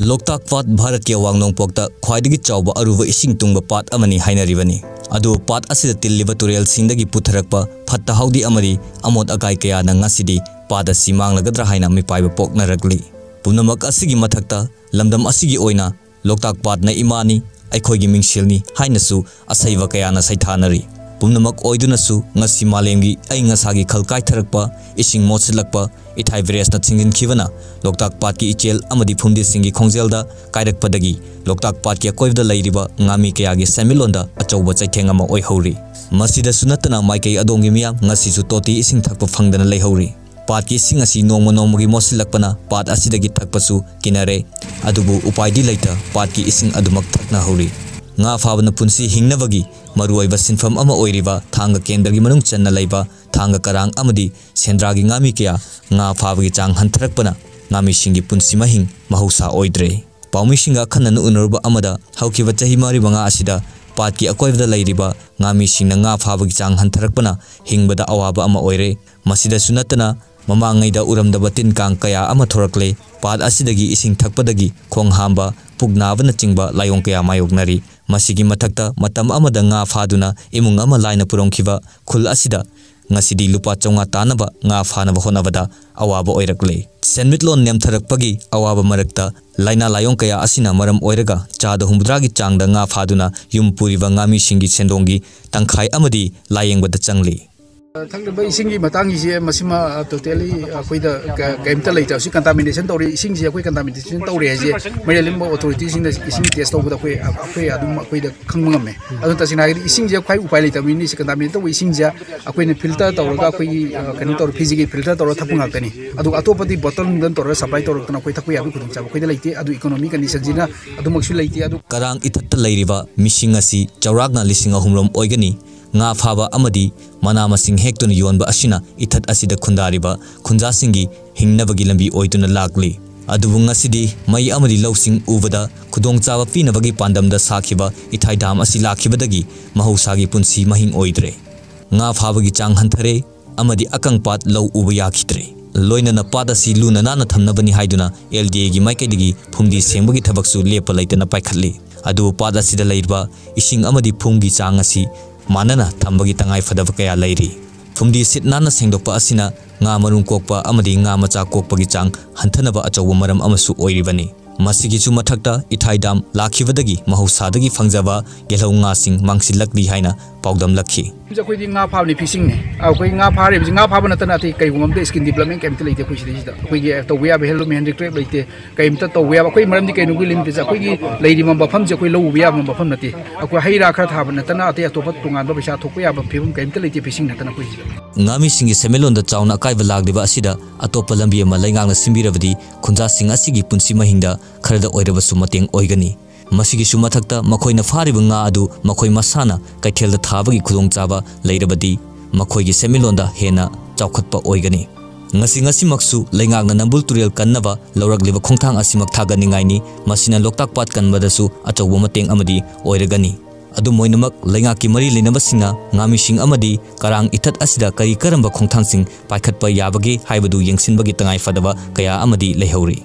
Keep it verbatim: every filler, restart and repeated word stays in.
ꯂꯣꯛꯇꯥꯛ ꯄꯥꯠ ꯚꯥꯔꯠꯀꯤ ꯑꯋꯥꯡ ꯅꯣꯡꯄꯣꯛꯇ ꯈ꯭ꯋꯥꯏꯗꯒꯤ ꯆꯥꯎꯕ ꯑꯔꯨꯕ ꯏꯁꯤꯡ ꯇꯨꯡꯕ ꯄꯥꯠ ꯑꯃꯅꯤ ꯍꯥꯏꯅꯔꯤꯕꯅꯤ꯫ ꯑꯗꯨꯕꯨ ꯄꯥꯠ ꯑꯁꯤꯗ ꯇꯤꯜꯂꯤꯕ ꯇꯨꯔꯦꯜꯁꯤꯡꯗꯒꯤ ꯄꯨꯊꯔꯛꯄ ꯐꯠꯇ ꯍꯥꯎꯗꯤ ꯑꯃꯗꯤ ꯑꯃꯣꯠ ꯑꯀꯥꯏ ꯀꯌꯥꯅ ꯉꯁꯤꯗꯤ ꯄꯥꯠ ꯑꯁꯤ ꯃꯥꯡꯂꯒꯗ꯭ꯔꯥ ꯍꯥꯏꯅ ꯃꯤꯄꯥꯏꯕ ꯄꯣꯛꯅꯔꯛꯂꯤ꯫ ꯄꯨꯝꯅꯃꯛ ꯑꯁꯤꯒꯤ ꯃꯊꯛꯇ ꯂꯝꯗꯝ ꯑꯁꯤꯒꯤ ꯑꯣꯏꯅ ꯂꯣꯛꯇꯥꯛ ꯄꯥꯠꯅ ꯏꯃꯥꯅꯤ, ꯑꯩꯈꯣꯏꯒꯤ ꯃꯤꯡꯁꯦꯜꯅꯤ ꯍꯥꯏꯅꯁꯨ ꯑꯁꯩꯕ ꯀꯌꯥꯅ ꯁꯩꯊꯥꯅꯔꯤ꯫ ꯄꯨꯝꯅꯃꯛ ꯑꯣꯏꯗꯨꯅꯁꯨ ꯉꯁꯤ ꯃꯥꯂꯦꯝꯒꯤ ꯑꯏꯪ ꯑꯁꯥꯒꯤ ꯈꯜ ꯀꯥꯏꯊꯔꯛꯄ, ꯏꯁꯤꯡ ꯃꯣꯠꯁꯤꯜꯂꯛꯄ, ꯏꯊꯥꯏ ꯚꯥꯏꯔꯁꯅ ꯊꯤꯡꯖꯤꯟꯈꯤꯕꯅ ꯂꯣꯛꯇꯥꯛ ꯄꯥꯠꯀꯤ ꯏꯆꯦꯜ ꯑꯃꯗꯤ ꯐꯨꯝꯗꯤꯁꯤꯡꯒꯤ ꯈꯣꯡꯖꯦꯜꯗ ꯀꯥꯏꯔꯛꯄꯗꯒꯤ ꯂꯣꯛꯇꯥꯛ ꯄꯥꯠꯀꯤ ꯑꯀꯣꯏꯕꯗ ꯂꯩꯔꯤꯕ ꯉꯥꯃꯤ ꯀꯌꯥꯒꯤ ꯁꯦꯟꯃꯤꯠꯂꯣꯟꯗ ꯑꯆꯧꯕ ꯆꯩꯊꯦꯡ ꯑꯃ ꯑꯣꯏꯍꯧꯔꯤ꯫ ꯃꯁꯤꯗꯁꯨ ꯅꯠꯇꯅ ꯃꯥꯏꯀꯩ ꯑꯗꯣꯝꯒꯤ ꯃꯤꯌꯥꯝ ꯉꯁꯤꯁꯨ ꯇꯣꯇꯤ ꯏꯁꯤꯡ ꯊꯛꯄ ꯐꯪꯗꯅ ꯂꯩꯍꯧꯔꯤ꯫ ꯄꯥꯠꯀꯤ ꯏꯁꯤꯡ ꯑꯁꯤ ꯅꯣꯡꯃ ꯅꯣꯡꯃꯒꯤ ꯃꯣꯠꯁꯤꯜꯂꯛꯄꯅ ꯄꯥꯠ ꯑꯁꯤꯗꯒꯤ ꯊꯛꯄꯁꯨ ꯀꯤꯅꯔꯦ꯫ ꯑꯗꯨꯕꯨ ꯎꯄꯥꯏꯗꯤ ꯂꯩꯇ ꯄꯥꯠꯀꯤ ꯏꯁꯤꯡ ꯑꯗꯨꯃꯛ ꯊꯛꯅꯍꯧꯔꯤ꯫ ꯉꯥ ꯐꯥꯕꯅ ꯄꯨꯟꯁꯤ ꯍꯤꯡꯅꯕꯒꯤ ꯃꯔꯨꯑꯣꯏꯕ ꯁꯤꯟꯐꯝ ꯑꯃ ꯑꯣꯏꯔꯤꯕ ꯊꯥꯡꯒ ꯀꯦꯟꯗ꯭ꯔꯒꯤ ꯃꯅꯨꯡ ꯆꯟꯅ ꯂꯩꯕ ꯊꯥꯡꯒ ꯀꯔꯥꯡ ꯑꯃꯗꯤ ꯁꯦꯟꯗ꯭ꯔꯥꯒꯤ ꯉꯥꯃꯤ ꯀꯌꯥ ꯉꯥ ꯐꯥꯕꯒꯤ ꯆꯥꯡ ꯍꯟꯊꯔꯛꯄꯅ ꯉꯥꯃꯤꯁꯤꯡꯒꯤ ꯄꯨꯟꯁꯤ ꯃꯍꯤꯡ ꯃꯍꯧꯁꯥ ꯑꯣꯏꯗ꯭ꯔꯦ꯫ ꯄꯥꯎꯃꯤꯁꯤꯡꯒ ꯑꯈꯟꯅꯅ ꯎꯅꯔꯨꯕ ꯑꯃꯗ ꯍꯧꯈꯤꯕ ꯆꯍꯤ ꯃꯔꯤ ꯃꯉꯥ ꯑꯁꯤꯗ ꯄꯥꯠꯀꯤ ꯑꯀꯣꯏꯕꯗ ꯂꯩꯔꯤꯕ ꯉꯥꯃꯤꯁꯤꯡꯅ ꯉꯥ ꯐꯥꯕꯒꯤ ꯆꯥꯡ ꯍꯟꯊꯔꯛꯄꯅ ꯍꯤꯡꯕꯗ ꯑꯋꯥꯕ ꯑꯃ ꯑꯣꯏꯔꯦ꯫ ꯃꯁꯤꯗꯁꯨ ꯅꯠꯇꯅ ꯃꯃꯥꯡꯉꯩꯗ ꯎꯔꯝꯗꯕ ꯇꯤꯟ ꯀꯥꯡ ꯀꯌꯥ ꯑꯃ ꯊꯣꯔꯛꯂꯦ꯫ ꯄꯥꯠ ꯑꯁꯤꯗꯒꯤ ꯏꯁꯤꯡ ꯊꯛꯄꯗꯒꯤ ꯈꯣꯡ ꯍꯥꯝꯕ, ꯄꯨꯛ ꯅꯥꯕꯅꯆꯤꯡꯕ ꯂꯥꯏꯑꯣꯡ ꯀꯌꯥ ꯃꯥꯌꯣꯛꯅꯔꯤ꯫ ꯃꯁꯤꯒꯤ ꯃꯊꯛꯇ ꯃꯇꯝ ꯑꯃꯗ ꯉꯥ ꯐꯥꯗꯨꯅ ꯏꯃꯨꯡ ꯑꯃ ꯂꯥꯏꯅ ꯄꯨꯔꯝꯈꯤꯕ ꯈꯨꯜ ꯑꯁꯤꯗ ꯉꯁꯤꯗꯤ ꯂꯨꯄꯥ ꯆꯥꯝꯃꯉꯥ ꯇꯥꯅꯕ ꯉꯥ ꯐꯥꯅꯕ ꯍꯣꯠꯅꯕꯗ ꯑꯋꯥꯕ ꯑꯣꯏꯔꯛꯂꯦ꯫ ꯁꯦꯟꯃꯤꯠꯂꯣꯟ ꯅꯦꯝꯊꯔꯛꯄꯒꯤ ꯑꯋꯥꯕ ꯃꯔꯛꯇ ꯂꯥꯏꯅꯥ ꯂꯥꯏꯑꯣꯡ ꯀꯌꯥ ꯑꯁꯤꯅ ꯃꯔꯝ ꯑꯣꯏꯔꯒ ꯆꯥꯗ ꯍꯨꯝꯐꯨꯇꯔꯥꯒꯤ ꯆꯥꯡꯗ ꯉꯥ ꯐꯥꯗꯨꯅ ꯌꯨꯝ ꯄꯨꯔꯤꯕ ꯉꯥꯃꯤꯁꯤꯡꯒꯤ ꯁꯦꯟꯗꯣꯡꯒꯤ ꯇꯪꯈꯥꯏ ꯑꯃꯗꯤ ꯂꯥꯌꯦꯡꯕꯗ ꯆꯪꯂꯤ꯫ ꯊꯛꯅꯕ ꯏꯁꯤꯡꯒꯤ ꯃꯇꯥꯡꯒꯤꯁꯦ ꯃꯁꯤꯃ, ꯑ, totally ꯑꯩꯈꯣꯏꯗ ꯀ-, ꯀꯩꯝꯇ ꯂꯩꯇꯕ꯫ ꯁꯤ contamination ꯇꯧꯔꯦ, ꯏꯁꯤꯡꯁꯦ ꯑꯩꯈꯣꯏ contamination ꯇꯧꯔꯦ ꯍꯥꯏꯁꯦ ꯃꯔꯤ ꯂꯩꯅꯕ authorityꯁꯤꯡꯅ ꯏꯁꯤꯡ test ꯇꯧꯕꯗ ꯑꯩꯈꯣꯏ, ꯑꯩꯈꯣꯏ ꯑꯗꯨꯝ ꯑꯩꯈꯣꯏꯗ ꯈꯪꯕ ꯉꯝꯃꯦ꯫ ꯑꯗꯨ ꯇꯁꯦꯡꯅ ꯍꯥꯏꯔꯒꯗꯤ ꯏꯁꯤꯡꯁꯦ ꯈ꯭ꯋꯥꯏ ꯎꯄꯥꯏ ꯂꯩꯇꯕꯅꯤꯅ ꯁꯤ contaminate ꯇꯧꯕ ꯏꯁꯤꯡꯁꯦ ꯑꯩꯈꯣꯏꯅ filter ꯇꯧꯔꯒ ꯑꯩꯈꯣꯏꯒꯤ, ꯑ, ꯀꯩꯅꯣ ꯇꯧꯔ, ꯐꯤꯖꯤꯒꯤ filter ꯇꯧꯔꯒ ꯊꯛꯄ ꯉꯥꯛꯇꯅꯤ꯫ ꯑꯗꯨꯒ ꯑꯇꯣꯞꯄꯗꯤ bottle ꯅꯨꯡꯗꯜ ꯇꯧꯔꯒ supply ꯇꯧꯔꯛꯇꯅ ꯑꯩꯈꯣꯏ ꯊꯛꯄ ꯌꯥꯕꯒꯤ ꯈꯨꯗꯣꯡꯆꯥꯕ ꯑꯩꯈꯣꯏꯗ ꯂꯩꯇꯦ꯫ ꯑꯗꯨ economy conditionꯁꯤꯅ ꯑꯗꯨꯃꯛꯁꯨ ꯂꯩꯇꯦ꯫ ꯑꯗꯨ ꯀꯔꯥꯡ ꯏꯊꯠꯇ ꯂꯩꯔꯤꯕ ꯃꯤꯁꯤꯡ ꯑꯁꯤ ꯆꯥꯎꯔꯥꯛꯅ ꯂꯤꯁꯤꯡ ꯑꯍꯨꯝ ꯔꯣꯝ ꯑꯣꯏꯒꯅꯤ꯫ ꯉꯥ ꯐꯥꯕ ꯑꯃꯗꯤ ꯃꯅꯥ ꯃꯁꯤꯡ ꯍꯦꯛꯇꯨꯅ ꯌꯣꯟꯕ ꯑꯁꯤꯅ ꯏꯊꯠ ꯑꯁꯤꯗ ꯈꯨꯟꯗꯥꯔꯤꯕ ꯈꯨꯟꯖꯥꯁꯤꯡꯒꯤ ꯍꯤꯡꯅꯕꯒꯤ ꯂꯝꯕꯤ ꯑꯣꯏꯗꯨꯅ ꯂꯥꯛꯂꯤ꯫ ꯑꯗꯨꯕꯨ ꯉꯁꯤꯗꯤ ꯃꯩ ꯑꯃꯗꯤ ꯂꯧꯁꯤꯡ ꯎꯕꯗ ꯈꯨꯗꯣꯡꯆꯥꯕ ꯄꯤꯅꯕꯒꯤ ꯄꯥꯟꯗꯝꯗ ꯁꯥꯈꯤꯕ ꯏꯊꯥꯏ dam ꯑꯁꯤ ꯂꯥꯛꯈꯤꯕꯗꯒꯤ ꯃꯍꯧꯁꯥꯒꯤ ꯄꯨꯟꯁꯤ ꯃꯍꯤꯡ ꯑꯣꯏꯗ꯭ꯔꯦ꯫ ꯉꯥ ꯐꯥꯕꯒꯤ ꯆꯥꯡ ꯍꯟꯊꯔꯦ ꯑꯃꯗꯤ ꯑꯀꯪ ꯄꯥꯠ ꯂꯧ ꯎꯕ ꯌꯥꯈꯤꯗ꯭ꯔꯦ꯫ ꯂꯣꯏꯅꯅ ꯄꯥꯠ ꯑꯁꯤ ꯂꯨꯅ ꯅꯥꯟꯅ ꯊꯝꯅꯕꯅꯤ ꯍꯥꯏꯗꯨꯅ L D A ꯒꯤ ꯃꯥꯏꯀꯩꯗꯒꯤ ꯐꯨꯝꯗꯤ ꯁꯦꯡꯕꯒꯤ ꯊꯕꯛꯁꯨ ꯂꯦꯞꯄ ꯂꯩꯇꯅ ꯄꯥꯏꯈꯠꯂꯤ꯫ ꯑꯗꯨꯕꯨ ꯄꯥꯠ ꯑꯁꯤꯗ ꯂꯩꯔꯤꯕ ꯏꯁꯤꯡ ꯑꯃꯗꯤ ꯐꯨꯝꯒꯤ ꯆꯥꯡ ꯑꯁꯤ ꯃꯥꯟꯅꯅ ꯊꯝꯕꯒꯤ ꯇꯉꯥꯏ ꯐꯗꯕ ꯀꯌꯥ ꯂꯩꯔꯤ꯫ ꯐꯨꯝꯗꯤ ꯁꯤꯠ ꯅꯥꯟꯅ ꯁꯦꯡꯗꯣꯛꯄ ꯑꯁꯤꯅ ꯉꯥ ꯃꯔꯨꯝ ꯀꯣꯛꯄ ꯑꯃꯗꯤ ꯉꯥ ꯃꯆꯥ ꯀꯣꯛꯄꯒꯤ ꯆꯥꯡ ꯍꯟꯊꯅꯕ ꯑꯆꯧꯕ ꯃꯔꯝ ꯑꯃꯁꯨ ꯑꯣꯏꯔꯤꯕꯅꯤ꯫ ꯃꯁꯤꯒꯤꯁꯨ ꯃꯊꯛꯇ ꯏꯊꯥꯏ ꯗꯥꯝ ꯂꯥꯛꯈꯤꯕꯗꯒꯤ ꯃꯍꯧꯁꯥꯗꯒꯤ ꯐꯪꯖꯕ ꯌꯦꯜꯍꯧ ꯉꯥꯁꯤꯡ ꯃꯥꯡꯁꯤꯜꯂꯛꯂꯤ ꯍꯥꯏꯅ ꯄꯥꯎꯗꯝꯂꯛꯈꯤ꯫ ꯑꯩꯈꯣꯏꯗꯤ ꯉꯥ ꯐꯥꯕꯅꯤ, ꯐꯤꯁꯤꯡꯅꯤ꯫ ꯑꯩꯈꯣꯏ ꯉꯥ ꯐꯥꯔꯤꯕꯁꯤ, ꯉꯥ ꯐꯥꯕ ꯅꯠꯇꯅ ꯑꯇꯩ ꯀꯩꯒꯨꯝꯕ ꯑꯝꯇ ꯁ꯭ꯀꯤꯟ ꯗꯤꯕ꯭ꯂꯞꯃꯦꯟ ꯀꯩꯝꯇ ꯂꯩꯇꯦ ꯑꯩꯈꯣꯏ ꯁꯤꯗꯩꯁꯤꯗ꯫ ꯑꯩꯈꯣꯏꯒꯤ ꯇꯧꯕ ꯌꯥꯕ ꯍꯦꯟꯂꯨꯝ ꯍꯦꯟꯗꯤꯀ꯭ꯔꯦꯐ ꯂꯩꯇꯦ, ꯀꯩꯝꯇ ꯇꯧꯕ ꯌꯥꯕ꯫ ꯑꯩꯈꯣꯏ ꯃꯔꯝꯗꯤ ꯀꯩꯅꯣꯒꯤ ꯂꯤꯃꯤꯠꯁꯦ, ꯑꯩꯈꯣꯏꯒꯤ ꯂꯩꯔꯤꯕ ꯃꯐꯝꯁꯦ ꯑꯩꯈꯣꯏ ꯂꯧ ꯎꯕ ꯌꯥꯕ ꯃꯐꯝ ꯅꯠꯇꯦ꯫ ꯑꯩꯈꯣꯏ ꯍꯩ ꯔꯥ ꯈꯔ ꯊꯥꯕ ꯅꯠꯇꯅ ꯑꯇꯩ ꯑꯇꯣꯞꯄ ꯇꯣꯉꯥꯟꯕ ꯄꯩꯁꯥ ꯊꯣꯛꯄ ꯌꯥꯕ ꯐꯤꯕꯝ ꯀꯩꯝꯇ ꯂꯩꯇꯦ ꯐꯤꯁꯤꯡ ꯅꯠꯇꯅ ꯑꯩꯈꯣꯏ ꯁꯤꯗ꯫ ꯉꯥꯃꯤꯁꯤꯡꯒꯤ ꯁꯦꯟꯃꯤꯠꯂꯣꯟꯗ ꯆꯥꯎꯅ ꯑꯀꯥꯏꯕ ꯂꯥꯛꯂꯤꯕ ꯑꯁꯤꯗ ꯑꯇꯣꯞꯄ ꯂꯝꯕꯤ ꯑꯃ ꯂꯩꯉꯥꯛꯅ ꯁꯤꯟꯕꯤꯔꯕꯗꯤ ꯈꯨꯟꯖꯥꯁꯤꯡ ꯑꯁꯤꯒꯤ ꯄꯨꯟꯁꯤ ꯃꯍꯤꯡꯗ ꯈꯔꯗ ꯑꯣꯏꯔꯕꯁꯨ ꯃꯇꯦꯡ ꯑꯣꯏꯒꯅꯤ꯫ ꯃꯁꯤꯒꯤꯁꯨ ꯃꯊꯛꯇ ꯃꯈꯣꯏꯅ ꯐꯥꯔꯤꯕ ꯉꯥ ꯑꯗꯨ ꯃꯈꯣꯏ ꯃꯁꯥꯅ ꯀꯩꯊꯦꯜꯗ ꯊꯥꯕꯒꯤ ꯈꯨꯗꯣꯡꯆꯥꯕ ꯂꯩꯔꯕꯗꯤ ꯃꯈꯣꯏꯒꯤ ꯁꯦꯟꯃꯤꯠꯂꯣꯟꯗ ꯍꯦꯟꯅ ꯆꯥꯎꯈꯠꯄ ꯑꯣꯏꯒꯅꯤ꯫ ꯉꯁꯤ ꯉꯁꯤꯃꯛꯁꯨ ꯂꯩꯉꯥꯛꯅ ꯅꯝꯕꯨꯜ ꯇꯨꯔꯦꯜ ꯀꯟꯅꯕ ꯂꯧꯔꯛꯂꯤꯕ ꯈꯣꯡꯊꯥꯡ ꯑꯁꯤꯃꯛ ꯊꯥꯒꯠꯅꯤꯡꯉꯥꯏꯅꯤ꯫ ꯃꯁꯤꯅ ꯂꯣꯛꯇꯥꯛ ꯄꯥꯠ ꯀꯟꯕꯗꯁꯨ ꯑꯆꯧꯕ ꯃꯇꯦꯡ ꯑꯃꯗꯤ ꯑꯣꯏꯔꯒꯅꯤ꯫ ꯑꯗꯨꯝ ꯑꯣꯏꯅꯃꯛ, ꯂꯩꯉꯥꯛꯀꯤ ꯃꯔꯤ ꯂꯩꯅꯕꯁꯤꯡꯅ ꯉꯥꯃꯤꯁꯤꯡ ꯑꯃꯗꯤ ꯀꯔꯥꯡ ꯏꯊꯠ ꯑꯁꯤꯗ ꯀꯔꯤ ꯀꯔꯝꯕ ꯈꯣꯡꯊꯥꯡꯁꯤꯡ ꯄꯥꯏꯈꯠꯄ ꯌꯥꯕꯒꯦ ꯍꯥꯏꯕꯗꯨ ꯌꯦꯡꯁꯤꯟꯕꯒꯤ ꯇꯉꯥꯏ ꯐꯗꯕ ꯀꯌꯥ ꯑꯃꯗꯤ ꯂꯩꯍꯧꯔꯤ꯫